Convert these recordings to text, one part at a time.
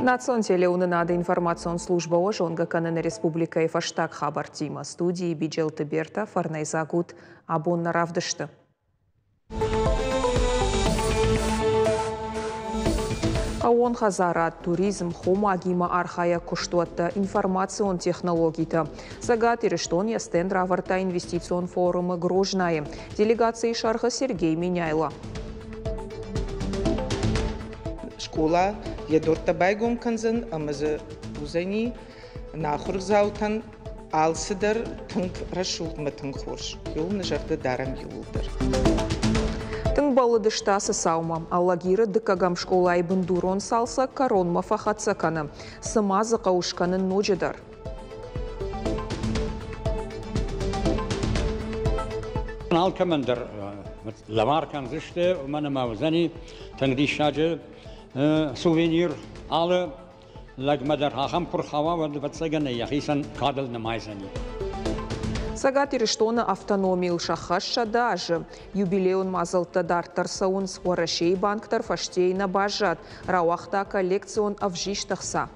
Национ телеуынынады информацион службӕ уӕ зонгӕ кӕны нӕ республикӕйы фӕстаг хабӕрттимӕ. Студийы Биджелты Берта, фӕрнӕйдзаг ут абон нӕ равдысты. Хъӕууон хӕдзарад, туризм, хомагимӕ архайӕг куыстуӕттӕ, информацион технологитӕ. Цӕгат Ирыстон йӕ стенд равӕрдта инвестицион форумы Грознайы. Делегацийы сӕргъы Сергей Меняйло. Скъола йӕ дуӕрттӕ байгом кӕндзӕн ӕмӕ дзы уыдзӕни нӕ ахуырдзаутӕн алцыдӕр тынг рӕсугъд ӕмӕ тынг хорз. Иууыл нӕ зӕрдӕ дарӕм иууылдӕр. Тынг бӕллыдысты ацы цаумӕ. Алагиры дыккӕгӕм скъолайы бындурон цалцӕг кӕронмӕ фӕхӕццӕ кӕны. Цы ма дзы хъӕуы скӕнын ноджыдӕр? Алкӕмӕн дӕр лӕвар кӕндзысты, уымӕн ӕмӕ уыдзӕни тынг диссаджы сувенир. Алы лӕгмӕ дӕр ахӕм куы рхауа, уӕд, ӕвӕццӕгӕн, йӕхицӕн кадыл нымайдзӕни. Цӕгат Ирыстоны автономийыл сӕххӕст 100 азы. Юбилейон мадзӕлттӕ дарддӕр цӕуынц. Уӕрӕсейы банк дӕр фӕстейы нӕ баззад, рауагъта коллекцион ӕвзист ӕхца.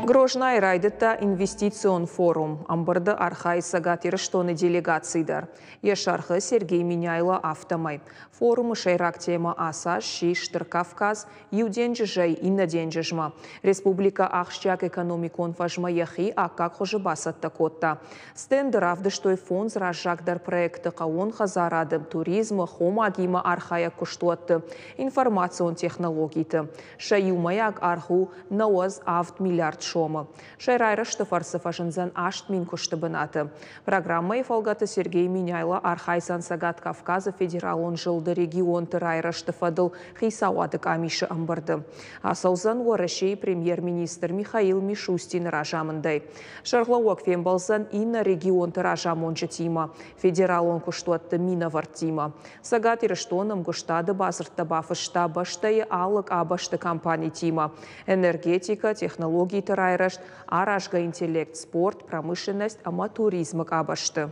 Грознайы райдыдта инвестицион форум. Ӕмбырды архайы Цӕгат Ирыстоны делегаци дӕр. Йӕ сӕргъы Сергей Меняйло афтӕмӕй. Форумы сӕйраг темӕ ацы аз сси Стыр Кавказ, иу денджызӕй иннӕ денджызмӕ. Республикӕ ахсджиаг экономикон фӕзмӕ йӕхи аккаг хуызы бацӕттӕ кодта. Стенды равдыстой фондз раззагдӕр проекты хъӕууон хӕдзарады, туризмы, хомагимӕ архайӕг куыстуӕтты, информацион технологиты. Сӕ иумӕйаг аргъ у 97 миллиард сомы. Сӕ райрӕзты фӕрцы фӕзындзӕн 8000 куысты бынаты. Программӕйы фӕлгӕты Сергей Меняйло архайдзӕн Цӕгат Кавказы федералон зылды регионты райрӕзты фӕдыл хицауады къамисы ӕмбырды. Ацӕудзӕн Уӕрӕсейы премьер-министр Михаил Мишустины разамындӕй. Сӕргълӕууӕг фембӕлдзӕн иннӕ регионты разамонджытимӕ, федералон куыстуӕтты минӕвӕрттимӕ. Цӕгат Ирыстон ӕмгуыстады бадзырдтӕ бафыста бӕстӕйы алы къабӕзты компанитимӕ. Энергетикӕ, технологиты райрӕзт, аразгӕ интеллект, спорт, промышленность ӕмӕ туризмы къабӕзты.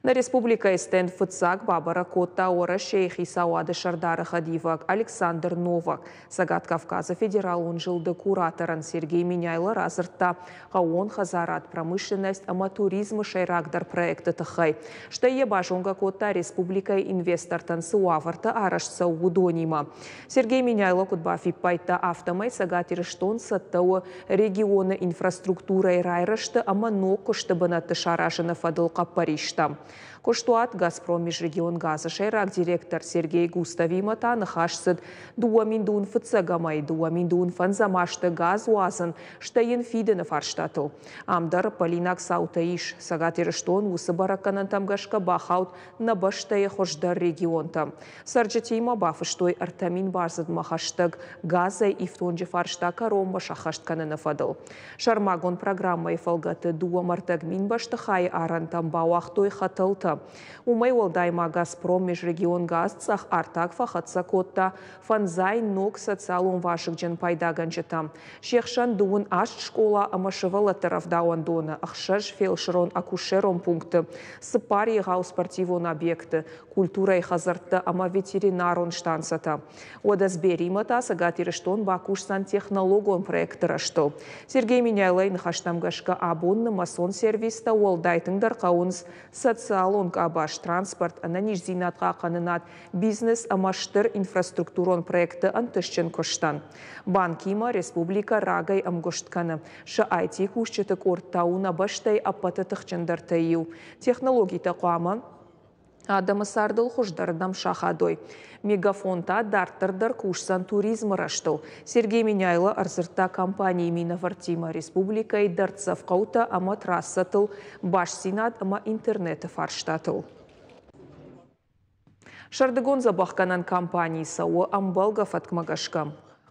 Нӕ республикӕйы стенд фыццаг бабӕрӕг кодта Уӕрӕсейы хицауады сӕрдары хӕдивӕг Александр Новак. Цӕгат Кавказы федералон зылды кураторӕн Сергей Меняйло радзырдта хъӕууон хӕдзарад, промышленность ӕмӕ туризмы сӕйрагдӕр проекты тыххӕй. Стӕй йӕ базонгӕ кодта республикӕйы инвестортӕн цы уавӕртӕ арӕзт цӕуы, уыдонимӕ. Сергей Меняйло куыд бафиппайдта, афтӕмӕй Цӕгат Ирыстон цӕттӕ у регионы инфраструктурӕйы райрӕзты ӕмӕ ног куысты бынӕтты саразыны фӕдыл хъӕппӕристӕм. Куыстуат «Газпром Межрегионгаз-ы» сӕйраг директор Сергей Густовимӕ та ныхас цыд 2001 ӕмӕ 2005 азты газ уадзын, стӕй йын фидыны фарстатыл. Ам дӕр ӕппӕлинаг цаутӕ ис. Цӕгат Ирыстон уыцы бӕрӕггӕнӕнтӕм гӕсгӕ бахауд нӕ бӕстӕйы хуыздӕр регионтӕм. Цӕрджытимӕ бафыстой 3000 бардзырдмӕ хӕстӕг газӕй ифтонджы фарста кӕронмӕ сӕххӕст кӕныны фӕдыл. Сӕрмагонд программӕйы фӕлгӕты 32 000 бӕстыхайы арӕнтӕм бауагътой хӕтӕлтӕ. Уымӕй уӕлдай ма «Газпром» Межрегионгаз цъӕх артаг фӕхӕццӕ кодта фӕндзай ног социалон вазыгджын пайдагӕнджытӕм. Се хсӕн 28 скъола ӕмӕ сывӕллӕтты рӕвдауӕндоны, 6 фелсырон-акушерон пункты, 4 егъау спортивон объекты, культурӕйы хӕдзӕрттӕ ӕмӕ ветеринарон станцӕтӕ. Уӕдӕ Сберимӕ та Цӕгат Ирыстон бакусдзӕн технологон проекты рӕзтыл. Сергей Меняйлойы ныхӕстӕм гӕсгӕ абон нымӕцон сервистӕ уӕлдай тынгдӕр хъӕуынц социалон къабаз, транспорт, ӕнӕниздзинад хъахъхъӕнынад, бизнес ӕмӕ стыр инфраструктурон проектты ӕнтыстджын куыстӕн. Банкимӕ республикӕ рагӕй ӕмгуыст кӕны. Сӕ IT-кусджыты къорд та у нӕ бӕстӕйы ӕппӕты тыхджындӕртӕй иу. Технологитӕ хъуамӕ адӕмы цардыл хуыздӕрдӕм сахадой. Мегафон та дарддӕр дӕр кусдзӕн туризмы рӕзтыл. Сергей Меняйло ӕрдзырдта компанийы минӕвӕрттимӕ республикӕйы дӕрддзӕф хъӕутӕ ӕмӕ трассӕтыл бастдзинад ӕмӕ интернеты фарстатыл. Сӕрдыгон дзӕбӕхгӕнӕн кампани цӕуы ӕмбӕлгӕ фӕткмӕ гӕсгӕ.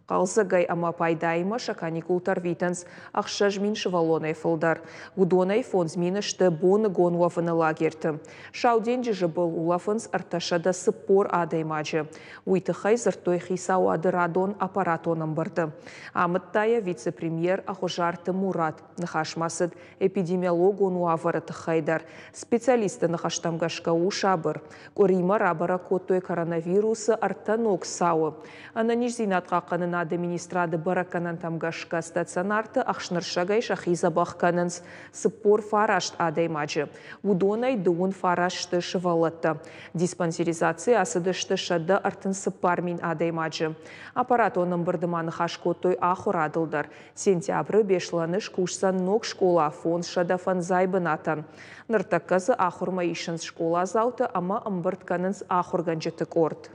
Хъӕлдзӕгӕй ӕмӕ пайдаимӕ сӕ каникултӕ рвитынц 6000 сывӕллонӕй фылдӕр. Уыдонӕй 5000 сты боныгон уӕвыны лагерты. Сау денджызы был улӕфынц 340 адӕймаджы. Уый тыххӕй дзырдтой хицауады радон аппаратон ӕмбырды. Амыдта йӕ вице-премьер Ӕгъуызарты Мурат. Ныхас ма цыд эпидемиологон уавӕры тыххӕй дӕр. Специалистты ныхӕстӕм гӕсгӕ у сабыр. Къуыримӕ рабӕрӕг кодтой коронавирусы ӕртӕ ног цауы. Ӕнӕниздзинад хъахъхъӕнынады министрады бӕрӕггӕнӕнтӕм гӕсгӕ стационарты ӕхснырсӕгӕй сӕхи дзӕбӕх кӕнынц 49 адӕймаджы. Уыдонӕй 39 сты сывӕллӕттӕ. Диспансеризацийы ацыдысты 134 000 адӕймаджы. Аппаратон ӕмбырды ма ныхас кодтой ахуырадыл дӕр. Сентябры Беслӕны скусдзӕн ног скъола 550 бынатӕн. Ныртӕккӕ дзы ахуырмӕ исынц скъоладзаутӕ ӕмӕ ӕмбырд кӕнынц ахуыргӕнджыты къорд.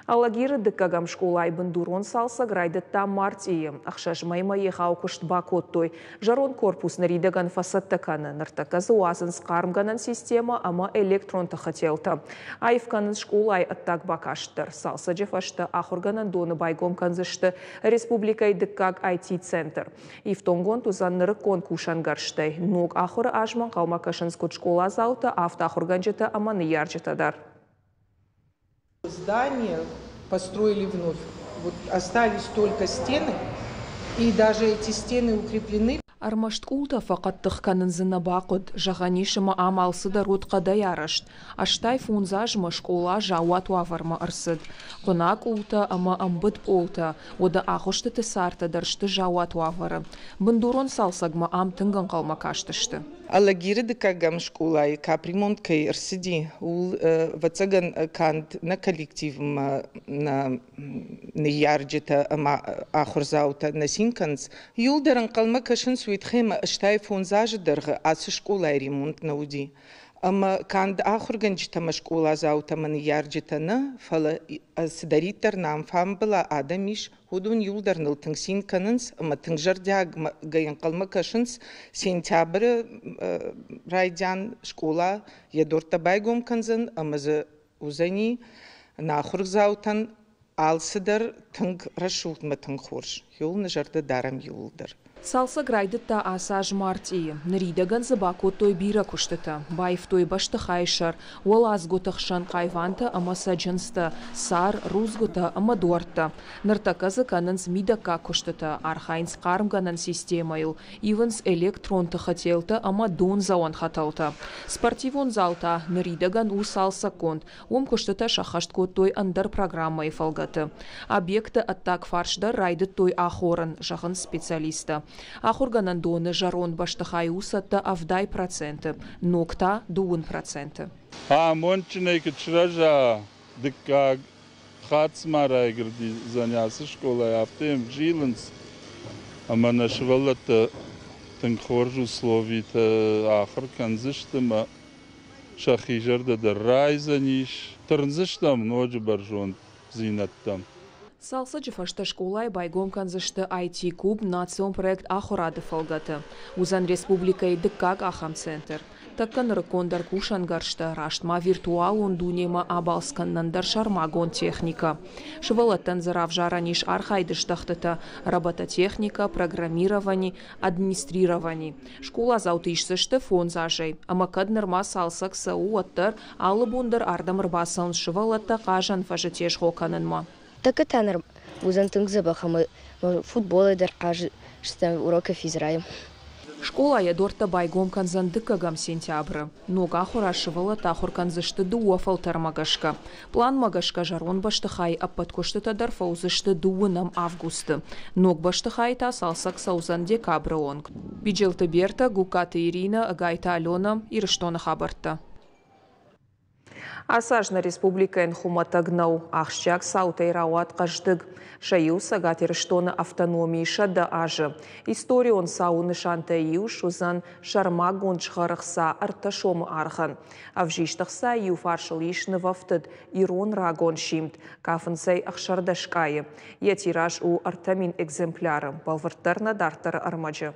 Алагиры дыккӕгӕм скъолайы бындурон цалцӕг райдыдта мартъийы. 6 мӕймӕ егъау куыст бакодтой. Зӕронд корпус ныридӕгӕн фӕцӕттӕ кӕны. Ныртӕккӕ дзы уадзынц хъармгӕнӕн системӕ ӕмӕ электрон тыхы телтӕ. Аив кӕнынц скъолайы ӕддаг бакаст дӕр. Цалцӕджы фӕстӕ ахуыргӕнӕндоны байгом кӕндзысты республикӕйы дыккаг IT-центр. Ифтонггонд уыдзӕн нырыккон кусӕнгӕрзтӕй. Ног ахуыры азмӕ ӕнхъӕлмӕ кӕсынц куыд скъоладзаутӕ, афтӕ ахуыргӕнджытӕ ӕмӕ ныййарджытӕ дӕр. Здание построили вновь. Вот остались только стены, и даже эти стены укреплены. Ӕрмӕст къултӕ фӕхъӕддых кӕнын дзы нӕ бахъуыд. Зӕгъӕн ис, ӕмӕ ам алцыдӕр уыд хъӕдӕй арӕзт. 85 азмӕ скъола заууат уавӕрмӕ ӕрцыд. Хъуына къултӕ ӕмӕ ӕмбыд пъолтӕ, уӕдӕ агъуыстыты цартӕ дӕр сты заууат уавӕры. Бындурон цалцӕгмӕ ам тынг ӕнхъӕлмӕ кастысты. Алагиры дыккӕгӕм скъолайы капремонт кӕй ӕрцыди, ууыл, ӕвӕццӕгӕн, канд нӕ коллективмӕ нӕ ныййарджытӕ ӕмӕ ахуырдзаутӕ нӕ цин кӕнынц. Иуылдӕр ӕнхъӕлмӕ кӕсынц уый тыххӕй ӕмӕ 85 азы дӕргъы ацы скъолайы ремонт нӕ уыди. Ӕмӕ канд ахуыргӕнджытӕ ӕмӕ скъоладзаутӕ ӕмӕ ныййарджытӕ нӕ, фӕлӕ цыдӕриддӕр нӕм фӕмбыла адӕм ис, уыдон иуылдӕр ныл тынг цин кӕнынц ӕмӕ тынг зӕрдиагӕй ӕнхъӕлмӕ кӕсынц сентябры райдиан скъола йӕ дуӕрттӕ байгом кӕндзӕн ӕмӕ дзы уыдзӕни нӕ ахуырдзаутӕн алцыдӕр тынг рӕсугъд ӕмӕ тынг хорз. Иуыл нӕ зӕрдӕ дарӕм иууылдӕр. Цалцӕг райдыдта ацы аз мартъийы. Ныридӕгӕн дзы бакодтой бирӕ куыстытӕ. Баивтой бӕстыхайы сӕр, уӕладзгуыты хсӕн хъайвантӕ ӕмӕ цӕджындзтӕ, цар, рудзгуытӕ ӕмӕ дуӕрттӕ. Ныртӕккӕ дзы кӕнынц мидӕггаг куыстытӕ, архайынц хъармгӕнӕн системӕйыл, ивынц электрон тыхы телтӕ ӕмӕ дондзӕуӕн хӕтӕлтӕ. Спортивон зал та ныридӕгӕн у цалцӕггонд. Уым куыстытӕ сӕххӕст кодтой ӕндӕр программӕйы фӕлгӕты. Объекты ӕддаг фарс дӕр райдыдтой ахорын, зӕгъынц специалисттӕ. Ахуыргӕнӕндоны зӕронд бӕстыхай у цӕттӕ 70%, ног та 20%. Амондджынӕй куыд сырӕза дыккаг хатт ма райгуырдзӕн ацы скъолайы, афтӕ йӕм зилынц ӕмӕ нӕ сывӕллӕттӕ тынг хорз условиты ахуыр кӕндзысты ӕмӕ сӕхи зӕрдӕ дӕр райдзӕнис, тырндзыстӕм ноджы бӕрзонддзинӕдтӕм. Цалцӕджы фӕстӕ скъолайы байгом кӕндзысты IT-куб национ проект Ахуырады фӕлгӕты. Уыдзӕн республикӕйы дыккаг ахӕм центр. Тӕккӕ нырыккондӕр кусӕнгӕрзтӕ, раст ма виртуалон дунемӕ абалц кӕнынӕн дӕр сӕрмагонд техникӕ. Сывӕллӕттӕн дзы равзарӕн ис архайды здӕхтытӕ: робототехникӕ, программировани, администрировани. Скъоладзауты исдзысты 5 азӕй. Ӕмӕ кӕд нырма цалцӕг цӕуы, уӕддӕр алы бон дӕр ардӕм ӕрбацӕуынц сывӕллӕттӕ хъазӕн фӕзы тезгъо кӕнынмӕ. Тӕккӕ та ныр уыдзӕн тынг дзӕбӕх ӕмӕ футболӕй дӕр хъаздзыстӕм урокы физрайы. Скъола йӕ дуӕрттӕ байгом кӕндзӕн 2 сентябры. Ног ахуыр аз сывӕллӕттӕ ахуыр кӕндзысты 2 фӕлтӕрмӕ гӕсгӕ. Пъланмӕ гӕсгӕ зӕронд бӕстыхайы ӕппӕт куыстытӕ дӕр фӕуыдзысты 2 августы. Ног бӕстыхайы та цалцӕг цӕудзӕн декабры онг. Биджелты Берта, Гугкаты Ирина, Ӕгайты Алена, Ирыстоны хабӕрттӕ. Ацы аз нӕ республикӕйӕн хуымӕтӕг нӕу. Ахсджиаг цаутӕй рауад хъӕздыг. Сӕ иу Цӕгат Ирыстоны автономийы 100 азы. Историон цауы нысантӕй иу суыдзӕн сӕрмагонд згъӕр ӕхца 3 сомы аргъӕн. Ӕвзист ӕхца иу фарсыл ис нывӕфтыд ирон рагон симд, кафынцӕй 16 къайы. Йӕ тираж у 3000 экземпляры. Бӕлвырддӕр нӕ дарддӕры ӕрмӕджы.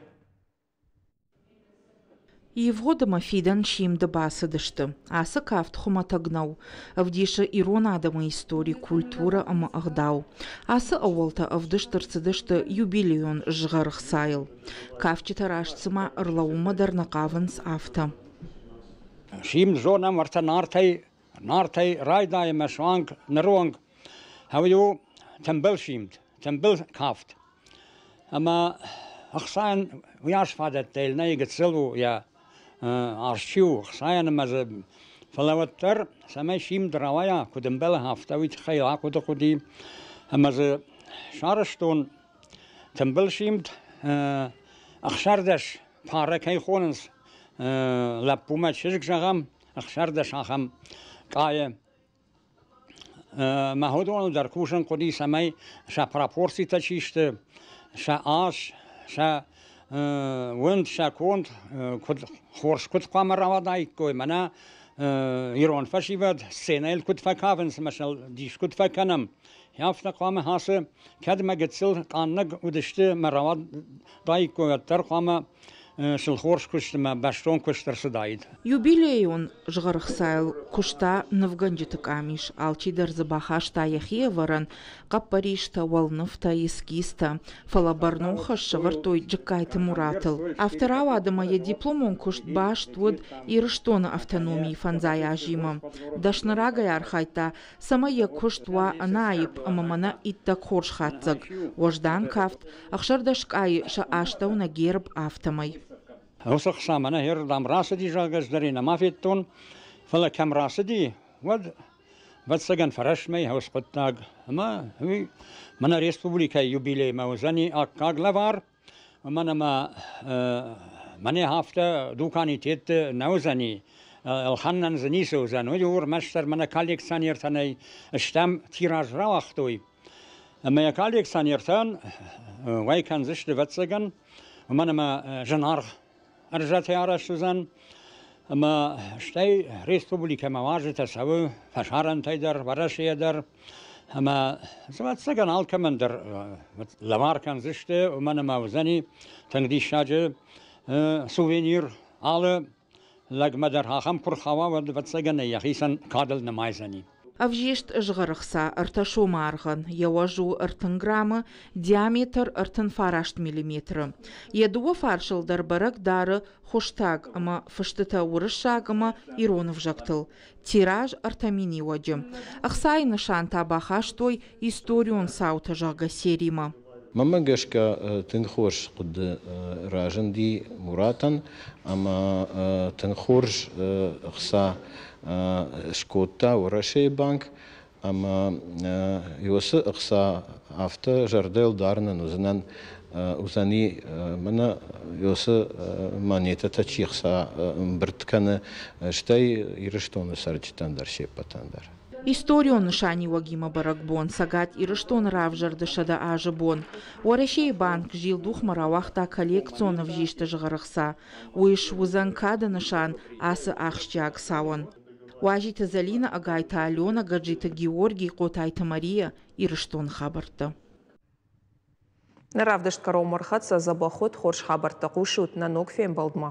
Ивгъуыд ӕмӕ фидӕн симды бацыдысты. Ацы кафт хуымӕтӕг нӕу, ӕвдисы ирон адӕмы истори, культурӕ ӕмӕ ӕгъдау. Ацы ӕууӕлтӕ ӕвдыст ӕрцыдысты юбилейон згъӕрхцайыл. Кафджытӕ раст цыма ӕрлӕууынмӕ дӕр нӕ хъавынц, афтӕ. Симд зонӕм ӕртӕ Нартӕй, Нартӕй райдайӕм суанг ныры онг. Уый у тымбыл симд, тымбыл кафт. Ӕмӕ ӕхцайӕн уыйас фадӕттӕ йыл нӕй, гыццыл у йӕ арс чи у, ӕхцайӕн ӕмӕ дзы фӕлӕ уӕддӕр, цӕмӕй симд рауайа, куыд ӕмбӕлы, афтӕ уый тыххӕй ахъуыды хъуыди. Ӕмӕ дзы сарӕзтон тымбыл симд 16 пары кӕй хонынц, лӕппумӕ чызг зӕгъӕм, 16 ахӕм къайы. Мӕ уыдоныл дӕр кусын хъуыди, цӕмӕй сӕ пропорцитӕ чи сты, сӕ ас, сӕ уынд, сӕ конд куыд хорз куыд хъуамӕ рауадаиккой, мӕнӕ ирон фӕсивӕд сценӕйыл куыд фӕкафынц ӕмӕ сыл дис куыд фӕкӕнӕм, афтӕ хъуамӕ ацы кӕд мӕ гыццыл къаннӕг уыдысты мӕ рауадаиккой, уӕддӕр хъуамӕ сыл хорз куыст ӕмӕ бӕстон куыст ӕрцыдаид. Юбилейон згъӕрхцайыл куыста нывгӕнджыты къамис, алчидӕр дзы бахаста йӕхи ӕвӕрӕн, хъӕппӕристӕ, уӕлнывтӕ, эскизтӕ, фӕлӕ бӕрнон хӕс сӕвӕрдтой Джыккайты Муратыл. Афтӕ рауад ӕмӕ йӕ дипломон куыст баст уыд Ирыстоны автономийы фӕндзай азимӕ. Дӕсны рагӕй архайдта, цӕмӕй йӕ куыст уа ӕнӕаипп ӕмӕ мӕнӕ иттӕг хорз хатдзӕг, уӕздан кафт, 16 къайы сӕ астӕу нӕ герб, афтӕмӕй. Уыцы хца мӕнӕ хердӕм рацыди, зӕгъгӕ, ӕз дӕр ӕй нӕма федтон, фӕлӕ кӕм рацыди, уӕд, ӕвӕццӕгӕн, фӕрӕстмӕ ис хъуыддаг. Ӕмӕ уый мӕнӕ республикӕйы юбилеймӕ уыдзӕни аккаг лӕвар, уымӕн ӕмӕ мӕнӕ афтӕ дуканитетты нӕ уыдзӕни, ӕлхӕнӕн дзы ницы уыдзӕн. Уый у ӕрмӕстдӕр мӕнӕ коллекционертӕн ӕй стӕм тираж рауагътой. Ӕмӕ йӕ коллекционертӕн уӕй кӕндзысты, ӕвӕццӕгӕн, уымӕн ӕмӕ зынаргъ ӕрзӕтӕй арӕзт уыдзӕн. Ӕмӕ стӕй республикӕмӕ уазджытӕ цӕуы фӕсарӕнтӕй дӕр, Уӕрӕсейӕ дӕр. Ӕмӕ, ӕвӕццӕгӕн, алкӕмӕн дӕр лӕвар кӕндзысты, уымӕн ӕмӕ уыдзӕни тынг диссаджы сувенир алы лӕгмӕ дӕр ахӕм куы рхауа, уӕд, ӕвӕццӕгӕн, йӕхицӕн кадыл нымайдзӕни. Ӕвзист згъӕрыхца ӕртӕ сомы аргъӕн, йӕ уӕз у 30 граммы, диаметр 39 миллиметры. Йӕ дыууӕ фарсыл дӕр бӕрӕг дары хуызтӕг ӕмӕ фыстытӕ уырыссаг ӕмӕ ирон ӕвзӕгтыл. Тираж ӕртӕ миниуӕджы. Ӕхцайы нысан та бахастой историон цаутӕ зӕгъгӕ серимӕ. Мӕнмӕ гӕсгӕ тынг хорз хъуыды разынди Муратӕн ӕмӕ тынг хорз ӕхца скодта Уӕрӕсейы банк ӕмӕ уыцы ӕхца афтӕ зӕрдӕйыл дарынӕн уыдзынӕн уыдзӕни мӕнӕ уыцы монетӕтӕ чи ӕхца ӕмбырд кӕны, стӕй Ирыстоны цӕрджытӕн дӕр се ппӕтӕн дӕр. Историон нысаниуӕгимӕ бӕрӕгбон Цӕгат Ирыстоны равзӕрды 100 азы бон. Уӕрӕсейы банк зилдухмӕ рауагъта коллекцион ӕвзисты згъӕрӕхца. Уый суыдзӕн кады нысан ацы ахсджиаг цауӕн. Уазиты Зӕлинӕ, Ӕгайты Аленӕ, Гаджиты Георгий, Хъотайты Мария, Ирыстоны хабӕрттӕ. Нӕ равдыст кӕронмӕ ӕрхӕццӕ дзӕбӕх уыд, хорз хабӕрттӕ хъусут нӕ ног фембӕлдмӕ.